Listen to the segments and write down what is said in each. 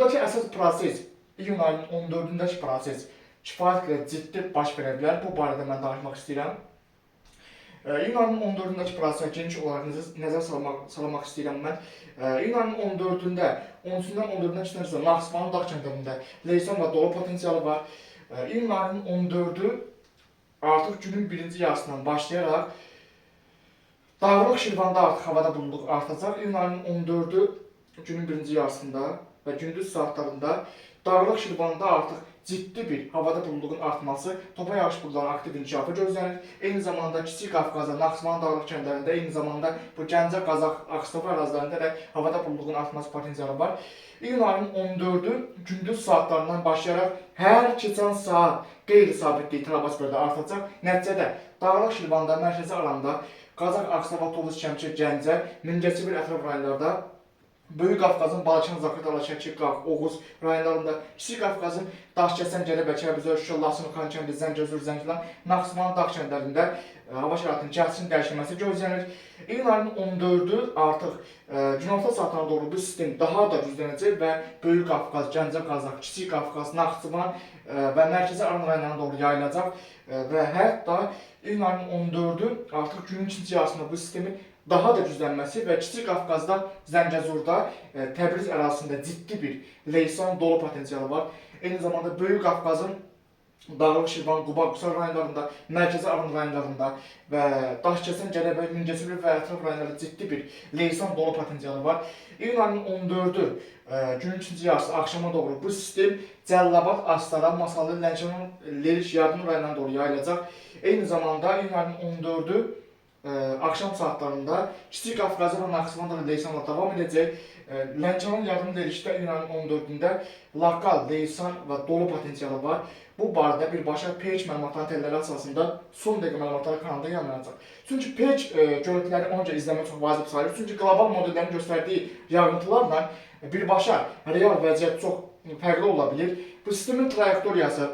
Buradakı əsas proses iyun ayının 14-ündəki proses kifayət qədər ciddi baş verə bilər. Bu barədə mən danışmaq istəyirəm. İyun ayının 14-ündəki prosesə geniş olaraq nəzər salmaq istəyirəm mən. İyun ayının 14-ündə, 13-dən 14-dən keçən Naxçıvanın dağ kəndlərində leysan və dolu potensialı var. İyun ayının 14-ü artıq günün birinci yarısından başlayaraq Dağlıq Şirvanda artıq havada buludluq artacaq. İyun ayının 14-ü günün birinci yarısında və gündüz saatlarında Dağlıq Şirvanda artıq ciddi bir havada buludluğun artması, topa yağış buludlarının aktiv inkişafı gözlənilir. Eyni zamanda Kiçik Qafqazda, Naxçıvan dağlıq kəndlərində, eyni zamanda bu Gəncə, Qazax, Ağstafa ərazilərində də havada buludluğun artması potensialı var. İyun ayının 14-ü gündüz saatlarından başlayaraq hər keçən saat qeyri-sabitlik troposferdə artacaq. Nəticədə Dağlıq Şirvanda, Mərkəzi Aranda, Qazax, Ağstafa, Tovuz, Şəmkir, Gəncə, Mingəçevir ətraf rayonlarda, Böyük Qafqazın Balkan, Zaqatala, Şəki, Qax, Oğuz rayonlarında, Kiçik Qafqazın Daşkəsən, Gədəbəy, Kəlbəcər, Şuşa, Laçın, Xankəndi, Zəngəzur, Zəngilan, Naxçıvan dağ kəndlərində hava şəraitinin kəskin dəyişilməsi gözlənilir. İyun ayının 14-ü artıq günorta saatlarına doğru bu sistem daha da güclənəcək və Böyük Qafqaz, Gəncə, Qazax, Kiçik Qafqaz, Naxçıvan və Mərkəzi Aran rayonlarına doğru yayılacaq və hətta iyun ayının 14-ü artıq günün ikinci yarısında bu sistemin daha da güclənməsi və Kiçik Qafqazda, Zəngəzurda, Təbriz ərazisində ciddi bir leysan dolu potensialı var. Eyni zamanda Böyük Qafqazın Dağlıq Şirvan, Quba, Qusar rayonlarında, Mərkəzi Aran rayonlarında və Daşkəsən, Gədəbəy, Mingəçevir və ətraf rayonlarında ciddi bir leysan dolu potensialı var. İyun ayının 14-ü günün ikinci yarısı axşama doğru bu sistem Cəlilabad, Astara, Masallı, Lənkəran, Lerik, Yardım rayonlarına doğru yayılacaq. Eyni zamanda iyun ayının 14-ü axşam saatlarında Kiçik Qafqazda və Naxçıvanda da leysanla davam edəcək. Lənkəran Yardım Lerikdə iyun ayının 14-ündə lokal leysan və dolu potensialı var. Bu barədə birbaşa page məlumatların telləri əsasında son dəqiqə məlumatları kanalda yayımlanacaq. Çünki page görüntüləri ona görə izləmək çox vacib sayılır. Çünki qlobal modellərin göstərdiyi yağıntılarla birbaşa real vəziyyət çox fərqli ola bilir. Bu sistemin trayektoriyası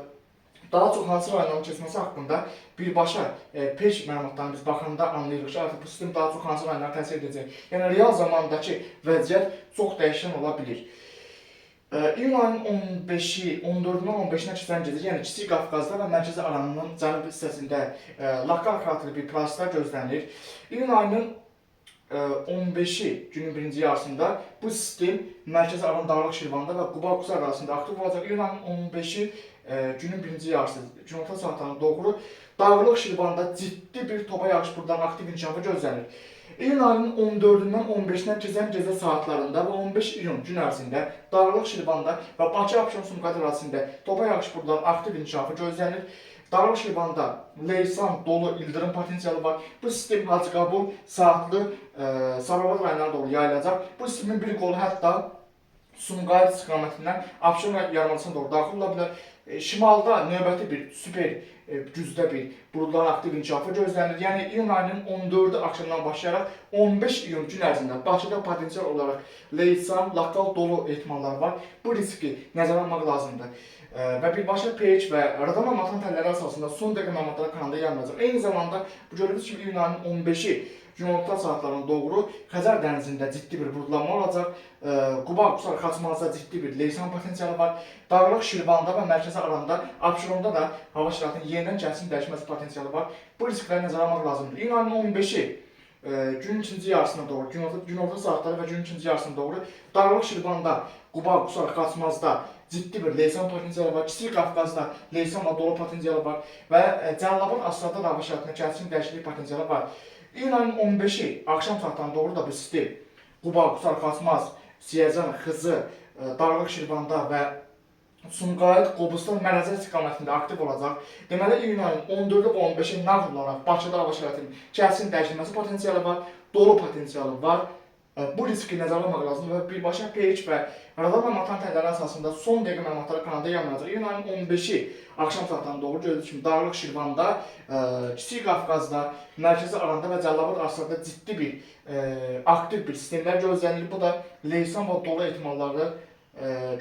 daha çox hansı rayonların keçməsi haqqında birbaşa page məlumatlarını biz baxanda anlayırıq ki, artıq bu sistem daha çox hansı rayonlara təsir edəcək. Yəni real zamandakı vəziyyət çox dəyişən ola bilir. İyun ayının 15-i, 14-dən 15-nə keçən gecə, yəni Kiçik Qafqazda və Mərkəzi Aranın cənub hissəsində lokal xarakterli bir proseslər gözlənilir. İyun ayının 15-i günün birinci yarısında bu sistem Mərkəzi Aran Dağlıq Şirvanda və Quba Qusar arasında aktiv olacaq. İyun ayının 15-i günün birinci yarısı günorta saatlarına doğru Dağlıq Şirvanda ciddi bir topa yağış buludlarının aktiv inkişafı gözlənilir. İyun ayının 14-dən 15-nə keçən gecə saatlarında və 15 iyun gün ərzində Dağlıq Şirvanda və Bakı Abşeron Sumqayıt ərazisində topa yağış buludlarının aktiv inkişafı gözlənilir. Dağlıq Şirvanda leysan, dolu, ildırım potensialı var. Bu sistem Hacıqabul, Saatlı, Sabirabad rayonlarına doğru yayılacaq. Bu sistemin bir qolu hətta Sumqayıt istiqamətindən Abşeron yarımadasına doğru daxil ola bilər. Şimalda növbəti bir super gücdə bir buludların aktiv inkişafı gözlənilir. Yəni iyun ayının 14-ü axşamdan başlayaraq 15 iyun gün ərzində Bakıda potensial olaraq leysan, lokal dolu ehtimalları var. Bu riski nəzərə almaq lazımdır. Və birbaşa page və radar məlumatların telləri əsasında son dəqiqə məlumatları kanalda yayımlanacaq. Eyni zamanda bu gördüyünüz kimi iyun ayının 15-i günorta saatlarına doğru Xəzər dənizində ciddi bir buludlanma olacaq. Quba, Qusar, Xaçmazda ciddi bir leysan potensialı var. Dağlıq Şirvanda və Mərkəzi Aranda, Abşeronda da hava şəraitinin yenidən kəskin dəyişməsi potensialı var. Bu riskləri nəzərə almaq lazımdır. İyun ayının 15-i günün ikinci yarısına doğru, günorta saatları və günün ikinci yarısına doğru Dağlıq Şirvanda, Quba, Qusar, Xaçmazda ciddi bir leysan potensialı var. Kiçik Qafqazda leysan və dolu potensialı var və Cəlilabad, Astarada da hava şəraitində kəskin dəyişiklik potensialı var. İyun ayının 15-i axşam saatlarına doğru da bu sistem Quba, Qusar, Xaçmaz, Siyəcan, Xızı, Dağlıq Şirvanda və Sumqayıt, Qobustan, Mərəzə istiqamətində aktiv olacaq. Deməli, iyun ayının 14-ü və 15-i nağd olaraq Bakıda hava şəraitinin kəskin dəyişilməsi potensialı var, dolu potensialı var. Bu riski nəzərə almaq lazımdır və birbaşa page və radar məlumatların telləri əsasında son dəqiqə məlumatları kanalda yayımlanacaq. İyun ayının 15-i axşam saatlarına doğru gördüyünüz kimi Dağlıq Şirvanda, Kiçik Qafqazda, Mərkəzi Aranda və Cəlilabad Astarada ciddi bir aktiv bir sistemlər gözlənilir. Bu da leysan və dolu ehtimalları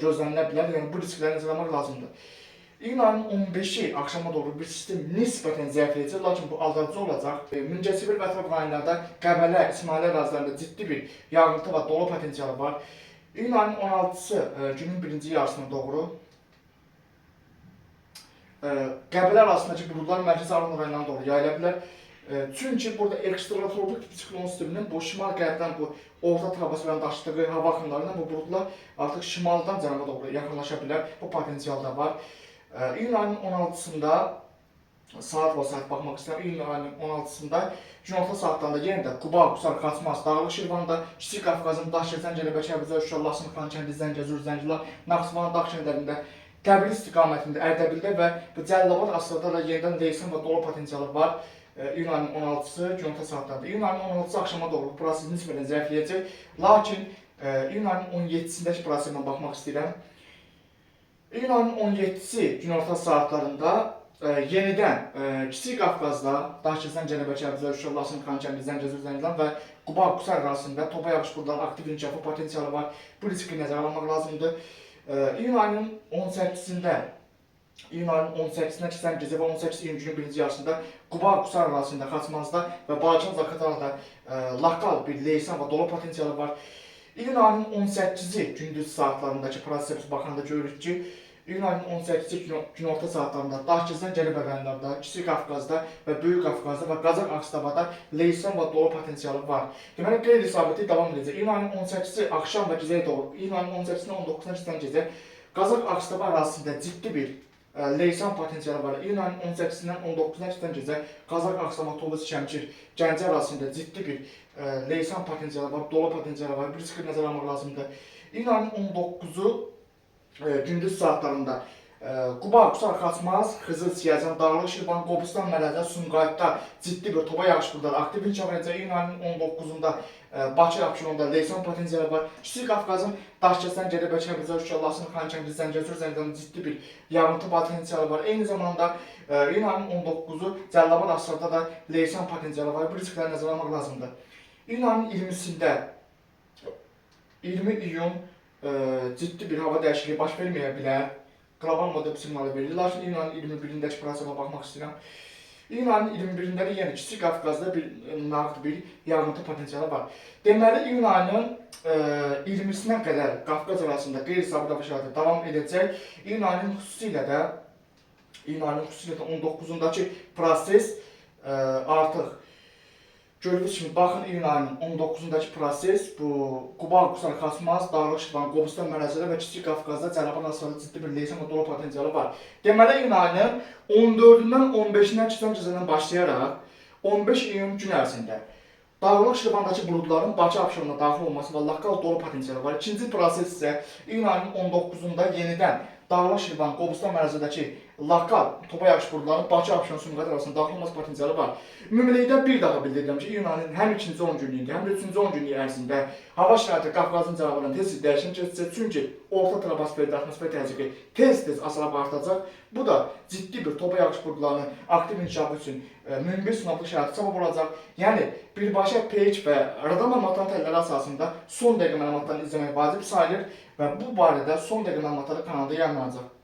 gözlənilə bilər. Yəni bu riskləri nəzərə almaq lazımdır. İyun ayının 15-i axşama doğru bir sistem nisbətən zəifləyəcək, lakin bu aldadıcı olacaq. Mingəçevir və ətraf rayonlarda, Qəbələ, İsmailli ərazilərində ciddi bir yağıntı və dolu potensialı var. İyun ayının 16-sı günün birinci yarısına doğru Qəbələ arasındakı buludlar Mərkəzi Aran rayonuna doğru yayıla bilər. Çünki burada ekstratropik siklon sisteminin bu şimal-qərbdən bu orta troposferin daşıdığı hava axınları ilə bu buludlar artıq şimaldan cənuba doğru yaxınlaşa bilər. Bu potensial da var. İyun ayının 16-sında saat və saat baxmaq istəyirəm. İyun ayının 16-sında günorta saatlarında yenə də Quba, Qusar, Xaçmaz, Dağlıq Şirvanda, Kiçik Qafqazın Daşkəsən, Cəlbə, Kəbizə, Şuşa, Lasın, Xankəndi, Zəngəzur, Zəngilan, Naxçıvan, dağ kəndlərində, Təbriz istiqamətində, Ərdəbildə və bu Cəlilabad Asrada da yenidən leysan və dolu potensialı var. İyun ayının 16-sı günorta saatlarında. İyun ayının 16-sı axşama doğru proses nisbətən zəifləyəcək. Lakin iyun ayının 17-sindəki prosesə mən baxmaq istəyirəm. İyun ayının 17-si günorta saatlarında yenidən Kiçik Qafqazda, Daşkəsən, Cəlbə, Kəbizə, Şuşa, Lasın, Xankəndi, Zəngəzur, Zəngilan və Quba, Qusar arasında topa yağış buludlarının aktiv inkişafı potensialı var. Bu riski nəzərə almaq lazımdır. İyun ayının 18-sində İyun ayının 18-nə keçən gecə və 18 iyun günün birinci yarısında Quba, Qusar arasında, Xaçmazda və Balkan Zaqatalada lokal bir leysan və dolu potensialı var. İyun ayının 18-i gündüz saatlarındakı prosesə biz baxanda görürük ki, İyun ayının 18-i günorta saatlarında Daşkəsən, Cəlbə rayonlarında, Kiçik Qafqazda və Böyük Qafqazda və Qazax Ağstavada leysan və dolu potensialı var. Deməli, qeyri-sabitlik davam edəcək. İyun ayının 18-i axşam və gecəyə doğru, iyun ayının 18-dən 19-una keçən gecə Qazax Ağstava ərazisində ciddi bir leysan potensialı var. İyun ayının 18-dən 19-una keçən gecə Qazax Ağstava, Tovuz, Şəmkir, Gəncə ərazisində ciddi bir leysan potensialı var, dolu potensialı var. Bir riski nəzərə almaq lazımdır. İyun ayının 19-u gündüz saatlarında Quba, Qusar, Xaçmaz, Xızıl, Siyəzən, Dağlıq Şirvan, Qobustan, Mələdə, Sumqayıtda ciddi bir toba yağış buludları aktiv inkişaf edəcək. İyun ayının 19-unda Bakı Abşeronda leysan potensialı var. Kiçik Qafqazın Daşkəsən, Gədəbəy, Kəbizə, Şuşa, Lasın, Xankəndi, Zəngəzur, Zəngilan ciddi bir yağıntı potensialı var. Eyni zamanda iyun ayının 19-u Cəlilabad Asrada da leysan potensialı var. Bu riskləri nəzərə almaq lazımdır. İyun ayının 20-sində 20 iyun ciddi bir hava dəyişikliyi baş verməyə bilər. Qlobal model siqnalı verir. Lakin iyun ayının 21-indəki prosesə baxmaq istəyirəm. İyun ayının 21-də də yenə Kiçik Qafqazda bir nağd bir yağıntı potensialı var. Deməli, iyun ayının 20-sinə qədər Qafqaz arasında qeyri-sabit hava şəraiti davam edəcək. İyun ayının xüsusilə də 19-undakı proses artıq gördüyünüz kimi baxın iyun ayının 19-undakı proses bu Quba, Qusar, Xaçmaz, Dağlıq Şirvan, Qobustan, Mərəzədə və Kiçik Qafqazda Cəlilabad Asrada ciddi bir leysan və dolu potensialı var. Deməli iyun ayının 14-dən 15-dən keçən gecədən başlayaraq 15 iyun gün ərzində Dağlıq Şirvandakı buludların Bakı Abşeronuna daxil olması və lokal dolu potensialı var. İkinci proses isə iyun ayının 19-unda yenidən Dağlıq Şirvan, Qobustan Mərəzədəki lokal topa yağış buludlarının Bakı Abşeron Sumqayıt arasında daxil olması potensialı var. Ümumilikdə bir daha bildirirəm ki, iyun ayının həm ikinci 10 günlüyündə, həm də üçüncü 10 günlüyü ərzində hava şəraiti Qafqazın cənubından tez-tez dəyişim keçəcək. Çünki orta troposferdə atmosfer təzyiqi tez-tez azalıb artacaq. Bu da ciddi bir topa yağış buludlarının aktiv inkişafı üçün münbit sinoptik şəraiti səbəb olacaq. Yəni birbaşa pH və radar məlumatlarının təhlilləri əsasında son dəqiqə məlumatlarını izləmək vacib sayılır və bu barədə son dəqiqə məlumatları kanalda yayımlanacaq.